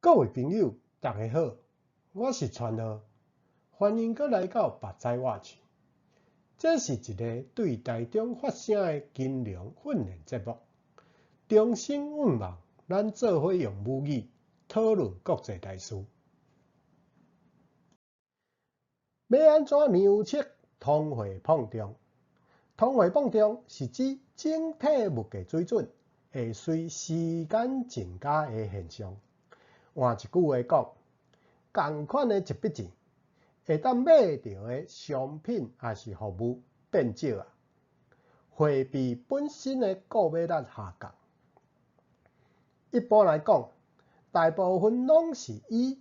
各位朋友，大家好，我是川浩，歡迎閣來到目屎 Watch。這是一个對台中發聲的金融訓練節目。衷心願望，咱做伙用母語討論國際大事。欲按怎量測通貨膨脹？通貨膨脹是指整體物價水準會隨時間增加的現象。換一句話講，仝款的一筆錢，會當買著的商品抑是服務變少矣，貨幣本身的購買力下降。一般來講，大部分攏是以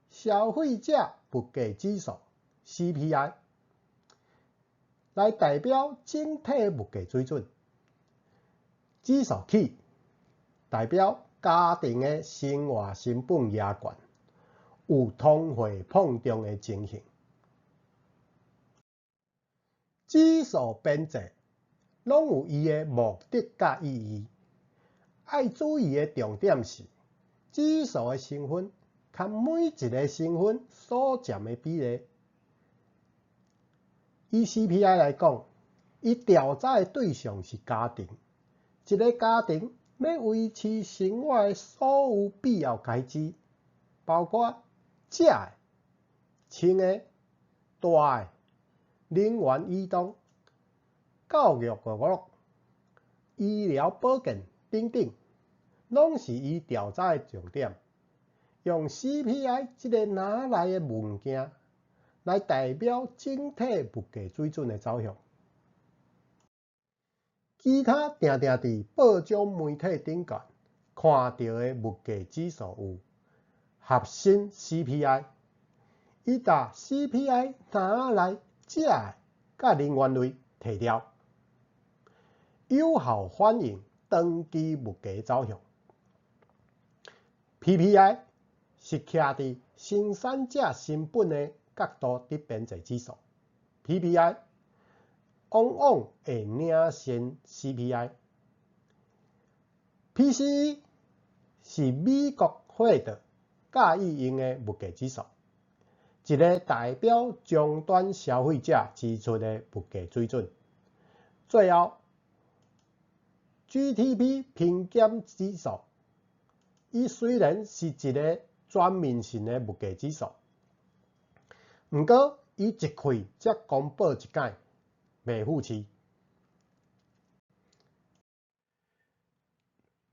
消費者物價指數（CPI）來代表整體物價水準。指數起，代表家庭的生活成本加懸，有通貨膨脹的情形。指數編製攏有伊的目的佮意義。愛注意的重點是，指數的成分佮每一个成分所佔的比例。以 CPI 來講，伊調查的對象是家庭，一个家庭欲維持生活的所有必要開支，包括食的、穿的、蹛的、能源移動、教育娛樂、醫療保健等等，攏是伊調查的重點。用 CPI 這个拿來的物件來代表整體物價水準的走向。其他定定佇報章媒體頂懸看著的物價指數有核心 CPI，伊共 CPI 拿來食的佮能源類提掉，有效反映長期物價走向。PPI 是徛佇生產者成本的角度佇編製指數，PPI 往往會領先 CPI。PCE 是美國費德佮意用的物價指數，一个代表終端消費者支出的物價水準。最後，GDP 平減指數，伊雖然是一个全面性的物價指數，毋過伊一季才公布一擺，袂赴市。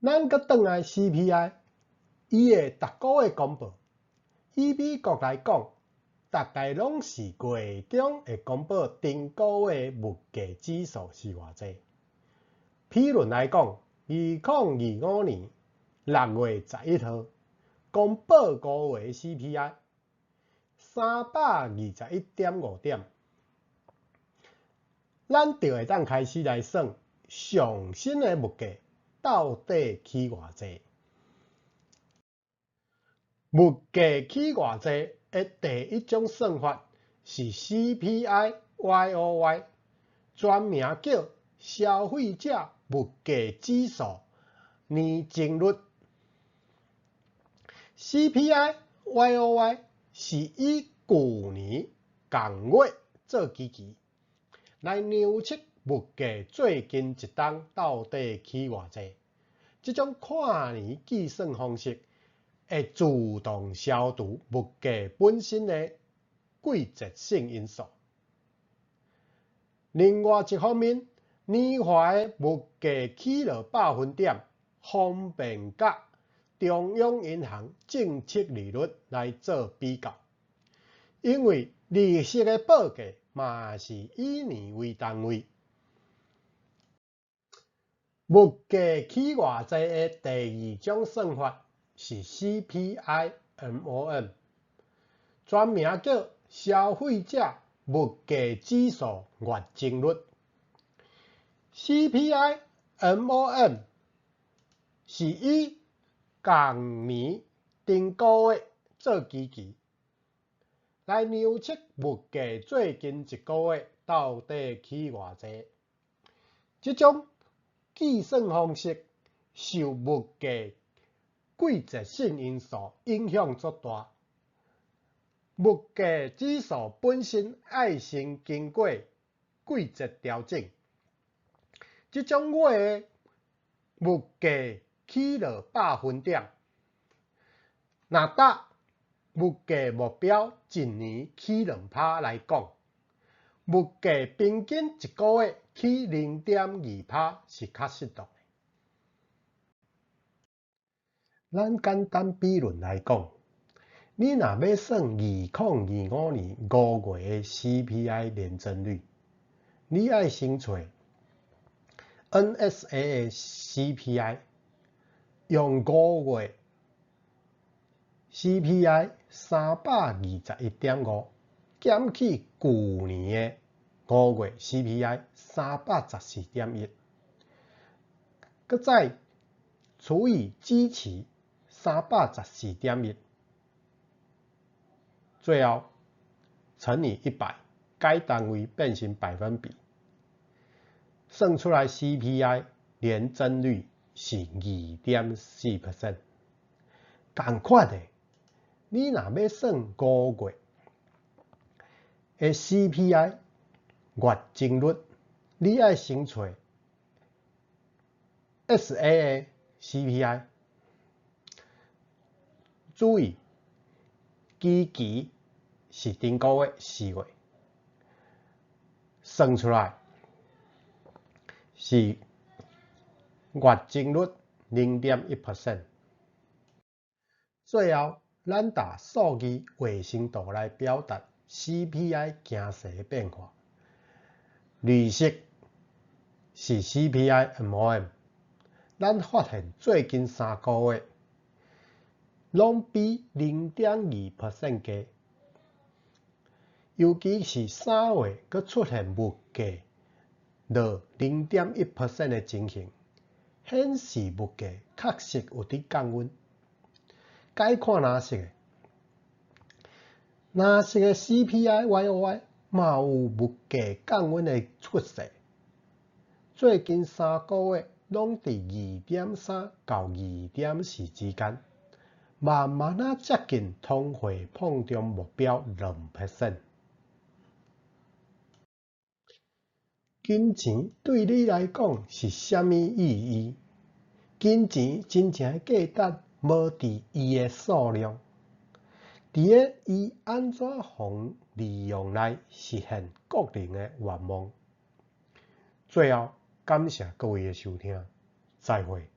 咱閣轉來 CPI，伊會逐个月公布。以美國來講，逐概攏是月中會公布頂個月物價指數是偌濟。比論來講，2025年6月11號公布五月 CPI 321.5點，咱就會當開始來算上新的物價到底起偌濟。物價起偌濟的第一種算法是 CPI YoY，全名叫消費者物價指數年增率。CPI YoY 是以舊年仝月做基期，來量測物價最近一冬到底起偌濟。這種跨年計算方式會自動消除物價本身的季節性因素。另外一方面，年化的物價起落百分點，方便佮中央銀行政策利率來做比較，因為利息的報價嘛是以年為單位。物價起偌濟的第二種算法是 CPI MOM，全名叫消費者物價指數月增率。CPI MOM 是以仝年頂個月做基期，來量測物價最近一个月到底起偌濟。這種計算方式受物價季節性因素影響足大。物價指數本身愛先經過季節調整，這種月的物價起落百分點。若搭物價目標一年起2趴來講，物價平均一個月起0.2趴是較適當的。咱簡單比論來講，你若欲算2025年5月的 CPI 年增率，你愛先揣 NSA 的 CPI，用5月 CPI 321.5減去舊年的五月 CPI 314.1，閣再除以基期314.1，最後乘以100，改單位變成百分比，算出來 CPI 年增率是2.4%。仝款的，你若欲算五月的 CPI 月增率，你愛先揣 SA 的 CPI。注意，基期是頂個月4月，算出來是月增率0.1%。最後，咱搭數字衛星圖來表達 CPI 走勢變化。綠色是 CPI MOM，咱發現最近3個月攏比0.2% 低，尤其是3月閣出現物價落0.1% 的情形，顯示物價確實有佇降溫。改看藍色的，藍色的 CPI YoY 嘛有物價降溫的趨勢，最近3個月攏佇2.3到2.4之間，慢慢仔接近通貨膨脹目標2%。金錢對你來講是啥物意義？金錢真正的價值無佇伊的數量，佇咧伊按怎予利用來實現個人的願望。最後，感謝各位的收聽，再會。